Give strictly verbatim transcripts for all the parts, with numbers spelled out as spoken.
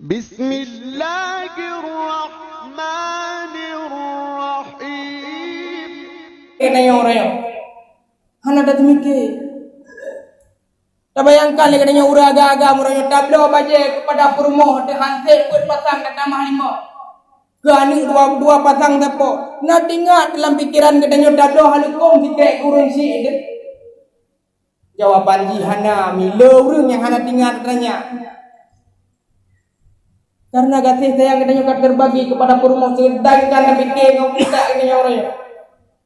Bismillahirrahmanirrahim. Keuneuk nyoe, hana tateumike. Tabayangkan lé geutanyoe ureuëng agam-agam, uroe nyoe tabloe bajée keupada peurumoh teuh han sép peuet pasang dan tamah limong. Keu aneuëk dua, dua pasang sapo. Na teuingat lam pikeran geutanyoe tabloe haleukong sikrek keu ureuëng syiek teuh? Jawaban jih hana, mila ureuëng nyang hana teuingat geutanyoe. Karena gaséh sayang geutanyoe ka teubagi keupada peurumoh, seudangkan tapike ngon kita geutanyoe uroe nyoe.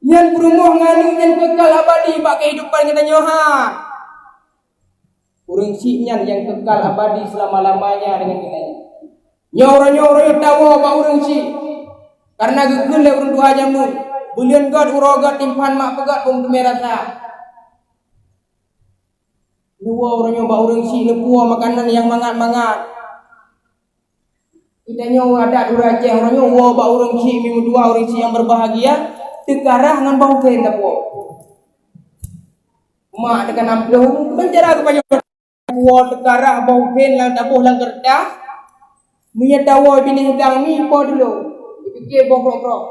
Nyan peurumoh ngon aneuëk nyan keukal abadi bak keuhidupan geutanyoe, ha. Ureuëng syiek nyan nyang keukal abadi seulama-lamanya deungon geutanyoe. Nyoe uroe nyoe, uroe nyoe tawoe bak ureuëng syiek. Karena geukheun lé ureuëng tuha jameun, "Buleuen göt uroe göt timphan mak peugöt bông teumé rasa." Neuwoe uroe nyoe bak ureuëng syiek neupuwoe makanan nyang mangat-mangat. Geutanyoe adat ureuëng Aceh uroe nyoe woe bak ureuëng syiek, mi meutuwah ureuëng syiek nyang berbahagia, teukarah ngon boh usen tapuwoe. Mak teuka nam ploh, meucara geupajoh puwoe teukarah boh usen lam taboh lam keureutah, meunyoe tawoe binéh udang mi po dulu, dipike boh krok-krok.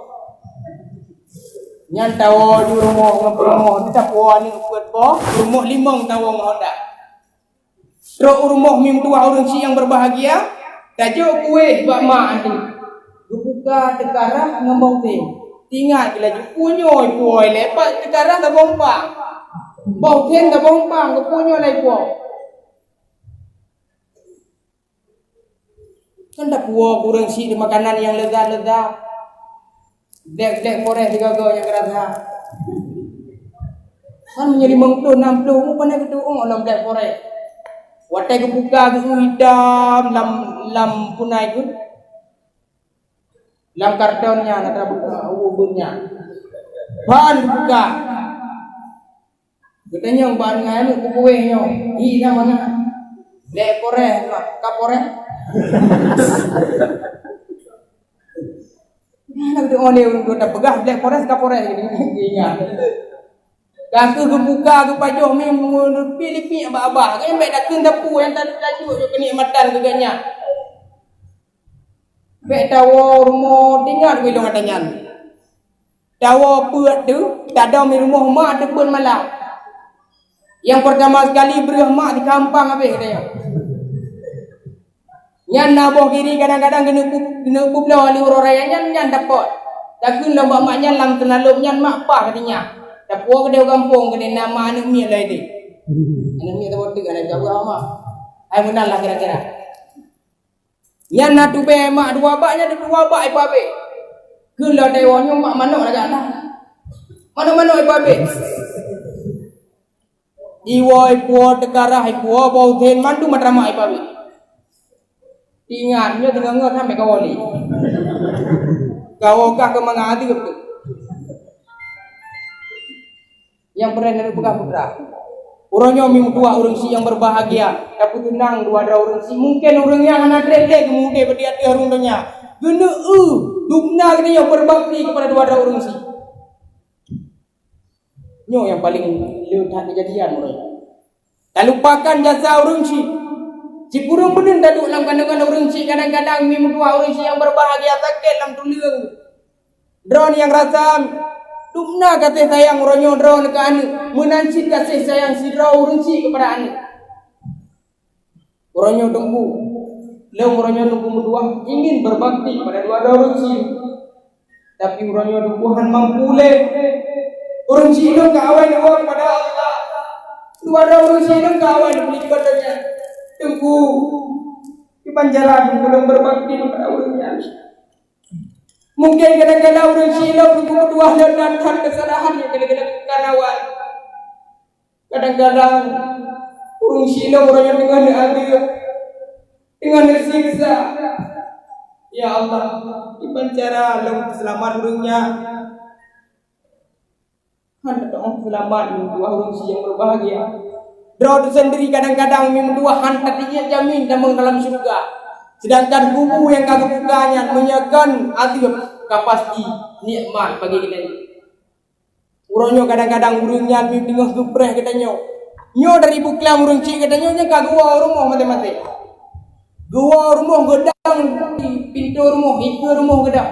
Nyan tawoe ju rumoh ngon peurumoh, tapuwoe aneuëk peuet boh, peurumoh limong tawoe ngon honda. Trok u rumoh mi meutuwah ureuëng syiek nyang berbahagia, tajok kueh bak mak aneuëk. Geubuka teukarah ngon boh usen. Teuingat laju, "Puwoe nyoe puwoe lé, pat teukarah saboh umpang. Boh usen saboh umpang, geupuwoe nyoe lé puwoe." Kan tapuwoe keu ureuëng syiek makanan nyang lezat-lezat. Black, Black Forest sigoe-goe nyang keurasa. Kan meunyoe limong ploh, nam ploh, mu pane geutu'oh lam Black Forest. Watée geubuka geu idam lam, lam punai geuh. Lam karton nyan atra buka, ubeut nyan. Ban geubuka. Geutanyong bak aneuëk, "Aneuëk, kukueh nyoe, hi na mangat?" "Black Forest, Mak." "Kapolres?" Nah, na geutanyoe ureuëng dua tapeugah Black Forest, Kapolres, ingat. Ka kheueh geubuka, geupajoh mi, meulipik-lipik bak abah. Kan bék dakeueng sapeue nyang ta-, tajuk kenikmatan keu gobnyan. Bék tawoe rumoh, teuingat keu ilong ata nyan. Tawoe peuet teuh, tadong di rumoh mak teuh peuet malam. Nyang peurtama sekali breueh mak dikampang habéh geutanyoe. Nyan na boh kiri kadang-kadang keuneuk pu-, keuneuk peubloe lé uroe raya nyan, nyan dapot. Takheun lom bak mak nyan lam teunalom nyan mak paih geutanyoe. Tapuwoe keudeh u gampông keudeh na mak aneuëk miet lagée teuh. Aneuëk miet saboh teuk hana jaweueb mak. Hai meunan lah kira-kira. Nyan na tubée mak dua bak, nyan dua bak ipa abéh. Keu lôn deungoe nyoe mak manok lagak na. Manok-manok ipa abéh. Iwoe ipuwoe teukarah ipuwoe boh usen mandum atra mak ipa abéh. Ingat, nyoe teungoh-ngoh sampai kawoe lé. Kawoe gah keu mangat ateueh beutôi. Nyang peureulée neupeugah putra. Uroe nyoe mi meutuwah ureuëng syiek nyang berbahagia, tapeuteunang dua droe ureuëng syiek. Mungken ureuëng nyan hana treb lé geumeuudeb di ateueh rhueng donya. Geuneuk eu, dubna geutanyoe berbakti keupada dua droe ureuëng syiek. Nyoe nyang paleng le that keujadian uroe nyoe. Talupakan jasa ureuëng syiek. Sikureueng meuneuen taduek lam kandongan ureuëng syiek, kadang-kadang mi meutuwah ureuëng syiek nyang berbahagia sakét lam tuleueng. Droeneuh nyang rasa dubna gaséh sayang uroe nyoe droeneuh keu aneuëk, meunan cit gaséh sayang sidroe ureuëng syiek keupada aneuëk. Uroe nyoe Teungku, lôn uroe nyoe Teungku meutuwah ingin berbakti keupada dua droe ureuëng syiek. Tapi uroe nyoe Teungku han mampu lé. Ureuëng syiek lôn ka awai neuwoe keupada Allah. Dua droe ureuëng syiek lôn ka awai neupeulikot donya. Teungku, kiban cara Teungku lôn berbakti keupada ureuëng nyan. Mungken kadang-kadang ureuëng syiek lôn Teungku meutuwah lôn na that keusalahan nyang kadang-kadang ka lôn awai. Kadang-kadang ureuëng syiek lôn uroe nyoe teungoh neuadeueb, teungoh neusiksa. Ya Allah, kiban cara lôn peuseulamat ureuëng nyan. Han tatu'oh peuseulamat lôn dua ureuëng syiek nyang berbahagia. Droe teuh sendiri kadang-kadang mi meutuwah han tatiek jamin tamong dalam syeuruga. Sedangkan kubu nyang ka geubuka nyan meunyoe kon adeueb ka pasti nikmat bagi geutanyoe. Uroe nyoe kadang-kadang ureuëng nyan mi teungoh geupreh geutanyoe. Nyoe dari buklam ureuëng syiek geutanyoe nyang ka geuwoe u rumoh maté-maté. Geuwoe rumoh geudong, pintoe rumoh, ikeue rumoh geudong,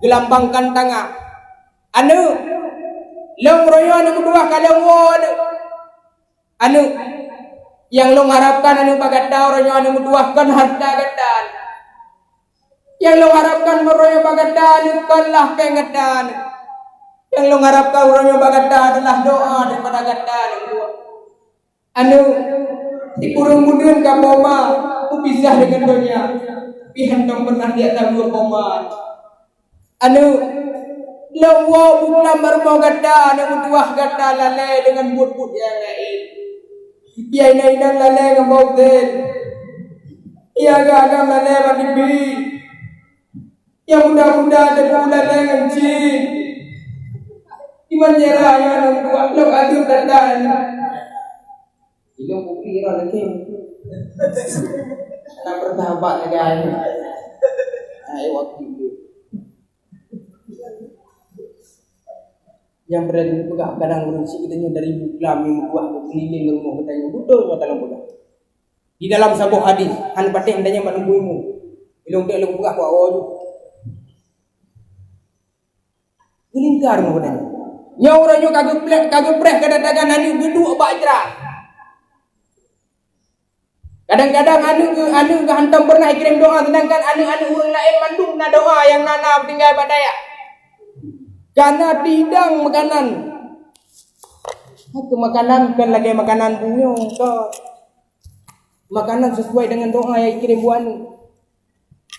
geulambangkan tangan. Aneuk, lôn uroe nyoe aneuk meutuwah ka lôn woe aneuk. Aneuk, nyang lôn harapkan aneuk bak gata uroe nyoe aneuk meutuwah kon hareuta gata. Nyang lôn harapkan uroe nyoe bak gata aneuk kon lah péng gata aneuk. Nyang lôn harapkan uroe nyoe bak gata adalah doa daripada gata aneuk meutuwah. Aneuk, di ureueng budeuen ka poma, meupisah deungon donya, pih hántom pernah jak saboh poma. Aneuk, lôn woe buklam bak rumoh gata, aneuk meutuwah gata lalée deungon buet-buet nyang laén. Pih inong-inong lalée ngon bau tén. Pih agam-agam lalée bak tibi. Nyang muda-muda teupeu lalée ngon cit. Iman nyerah nyang aneuk meutuwah lôn adoe gata. Ilôn bukri ira lagée. Aneuk bersahabat lagée nyan. Hai waktu itu. Nyang peureulée lôn peugah, kadang ureueng syiek geutanyoe dari buklam nyang meutuwah beukeulileng rumoh geutanyoe. Beutôi nyang ka lôn peugah. Di dalam saboh hadis, hana patéh geutanyoe bak Teungku Imum. Ilôn teuk lôn peugah keu awak nyoe. Geulingka rumoh geutanyoe. Nyoe uroe nyoe ka geupreh, ka geupreh keudatangan aneuk geuduek bak jra. Kadang-kadang aneuk geu-, aneuk geuhantom pernah ikirém doa, seudangkan aneuk-aneuk ureueng laén mandum na doa nyang na, na tinggai bak dayah. Kana didang makanan. Hana makanan kon lagée makanan bunoe, kon. Makanan sesuai dengan doa nyang ikirém buet aneuk.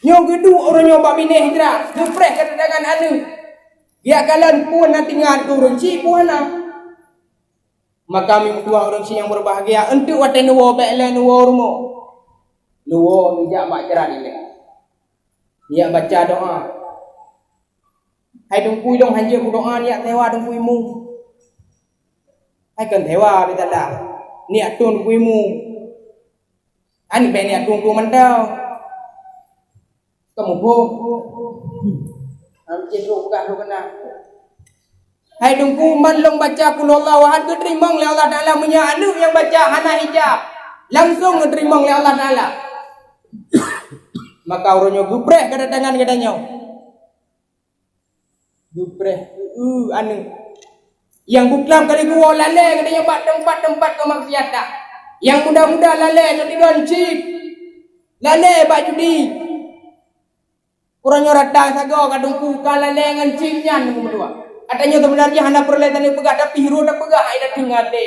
Nyoe geuduek uroe nyoe bak binéh jra, geupreh keudatangan aneuk. Geujak kalon peue na teuingat keu ureueng syiek peue hana. Maka meutuwah ureueng syiek nyang beubahgia, eunteuk watée neuwoe bék lé neuwoe rumoh. Neuwoe neujak bak jra ilée. Neujak baca doa. Hai Teungku, ilôn hanjeuet meudoa, neujak sewa Teungku Imum. Hai kon sewa, beusalah. Neujak tueng Teungku Imum. Hana bék neujak tueng-tueng mantong. Kamoe boh. Hana cit trok peugah lôn keunan. Hai Teungku, man lôn baca Qul Huwallahu Ahad geuteurimong lé Allah Taala, meunyoe aneuk nyang baca hana hijab, langsong geuteurimong lé Allah Taala. Maka uroe nyoe geupreh keudatangan geutanyoe. Geupreh, eu, aneuk. Nyang buklam kali geuwoe lalée geutanyoe bak teumpat-teumpat keumaksiatan. Nyang muda-muda lalée ngon idon cit. Lalée bak judi. Uroe nyoe rata sagoe ka Teungku ka lalée ngon cit nyan meutuwah. Ata nyoe seubeunarjih hana peureulée taneuk peugah, tapi hireuen tapeugah, ai dateueng até.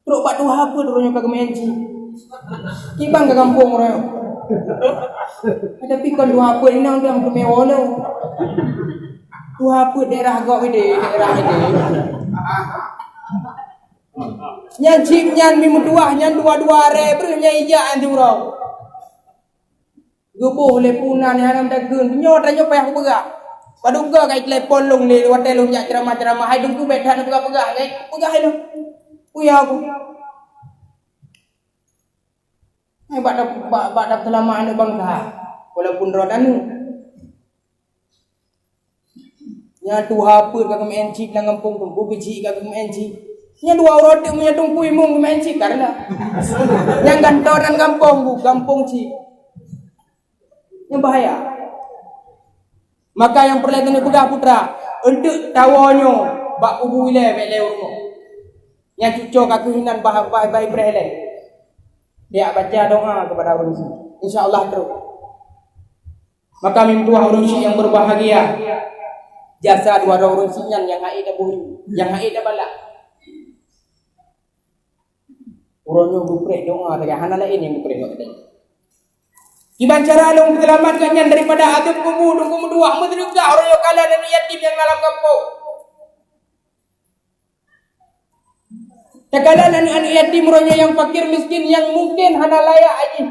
Trok bak tuha peuet uroe nyoe ka geumeu'en cit. Kiban ka gampông uroe nyoe. Tapi kon tuha peuet inong dang teumé woe lom. Tuha peuet daerah gob ideh, daerah ideh. Nyan cit nyan mi meutuwah nyan dua-dua aré breuh nyan ijak nyan siuroe. Geuboh lé puna nyan hana meudageun. Nyoe tanyoe payah kupeugah. Padub goe ka itelepon lôn lé watée lôn jak ceuramah-ceuramah, hai Teungku bék that neupeugah-peugah, ngai peugah hai lôn. Kuya aku. Hai bak dap-, bak, bak dap seulama aneuk bansa. Walaupun droe taneuk. Nyan tuha peuet ka geumeu'en cit lam gampông Teungku, keuchik ka geumeu'en cit. Nyan dua uroe teuk meunyoe Teungku Imum geumeu'en cit karena. Nyan gantoe dan gampông bu, gampông cit. Nyan bahaya. Maka nyang peureulée taneuk peugah putra, eunteuk tawoe nyoe bak kubu ilée bék lé u rumoh. Nyan cucoe ka keuh inan bah, bah, bah ibreh ilée. Neujak baca doa keupada ureueng syiek. Insya Allah trok. Maka meutuwah ureueng syiek nyang beubahgia, jasa dua droe ureueng syiek nyan nyang hase taboh, nyang hase tabalah. Uroe nyoe geupreh doa sagai, hana laén nyang geupreh doa sagai. Kiban cara lôn peuseulamat gobnyan daripada azab kubur, lôn meutuwah meuseudeukah uroe nyoe kalon aneuk yatim nyang na lam gampông. Takalon aneuk-aneuk yatim uroe nyoe nyang fakir miskin nyang mungken hana layak jih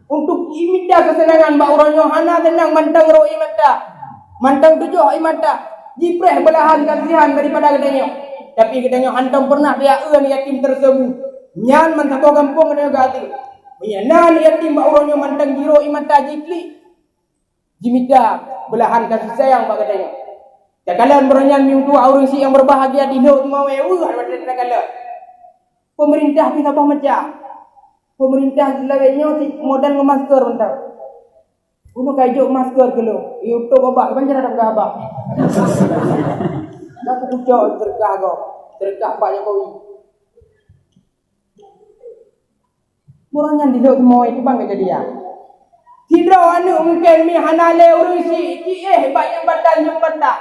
untuk jimita keuseunangan bak uroe nyoe, hana seunang mantong rhot ie mata, mantong tujoh ie mata, jipreh beulahan kasihan daripada geutanyoe. Tapi geutanyoe hántom pernah tajak eu aneuk yatim teuseubut. Nyan meusaboh gampông geutanyoe geuaté. Meunyoe na aneuk yatim bak uroe nyoe mantong jirhot ie mata jiklik. Jimita beulahan kasih sayang bak geutanyoe. Takalon beureunyang meutuwah ureueng syiek nyang beubahgia di lhok teuma wée weueh watée takalon. Peumeurintah pih saboh macam. Pemerintah lagèe nyoe si modal ngon masker mantap. Unu ka jok masker keu lôn. Youtube babah, kiban cara dah peugah babah. Dah kucok seudeukah gob. Seudeukah Pak Jokowi. Ureueng nyan dilhok teumawai, kiban keujadian. Sidroe aneuk mungken mi hana lé ureueng si, jiéh bak jambatan, jambatan.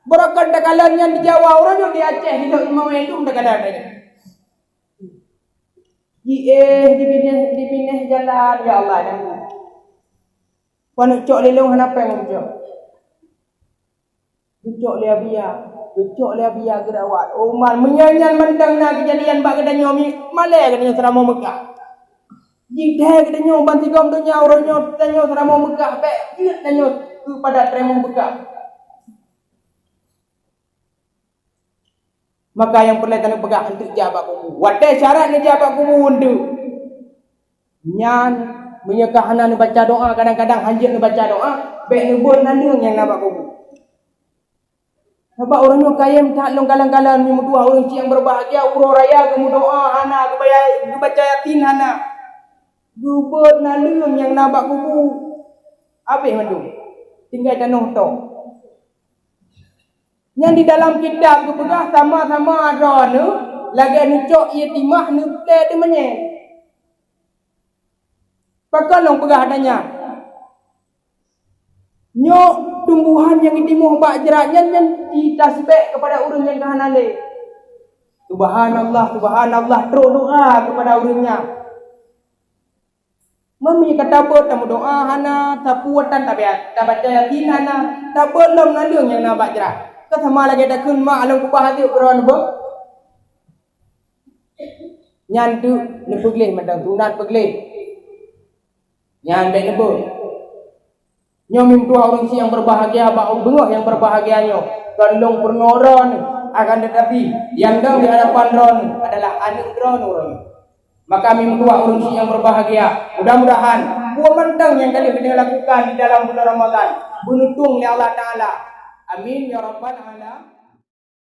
Beurokon takalon nyan di Jawa, ureueng nyoe di Aceh dilhok teumawai, dum takalon lagèe nyan. Jiéh, dibinéh, dibinéh jalan, ya Allah, dan paneuk cok lé lôn hana péng geucok. Geucok lé Abia, geucok lé Abia geurawat. Oh man, meunyoe nyan mantong na keujadian bak geutanyoe mi, malèe geutanyoe seuramoe Meukah. Jideh geutanyoe bansigom donya uroe nyoe, tanyoe seuramoe Meukah, bèk jeuet tanyoe keupada teurimong Meukah. Maka nyang peureulèe taneuk peugah, eunteuk jak bak kubu. Watèe syarat neujak bak kubu eunteuk. Nyan, meunyoe ka hana neubaca doa, kadang-kadang hanjeuet neubaca doa, bèk neubeuet naleueng nyang na bak kubu. Sabab ureueng nyoe kayém that lôn kalon-kalon, meumeutuah ureueng syiek nyang beubahgia, uroe raya geumeudoa hana, geubaca, geubaca Yasin hana. Geubeuet naleueng nyang na bak kubu. Habéh mandum. Tinggai tanoh tok. Nyan di dalam kitab geupeugah sama-sama droeneuh lagèe neucok ié timah neuplè teumanyé. Pakon lôn peugah hana nyan? Nyoe tumbuhan nyang geutimoh bak jrat nyan, nyan jitasbèk keupada ureueng nyang ka hana lé. Subhanallah, subhanallah, trok doa keupada ureueng nyan. Meunyoe ka tabeuet tameudoa hana, tapuwoe tan tabiat, tabaca Yasin hana, tabeuet lom naleueng nyang na bak jrat. Ka sama lagèe takheun mak lôn keubah até keudroe neubeuet. Nyan teuk neupeugleh mantong, sunat peugleh. Nyan bèk neubeuet. Nyoe meutuah ureueng syiek nyang beubahgia, bak beungoh nyang beubahgia nyoe. Kon lôn peurunoe droeneuh, akan teutapi nyang dong di hadapan droeneuh adalah aneuk droeneuh uroe nyoe. Maka meutuah ureueng syiek nyang beubahgia, mudah-mudahan peue mantong nyang ka lheueh geutanyoe lakukan di dalam bulan Ramadhan beuneutong lé Allah Taala. Amin ya rabbal alamin.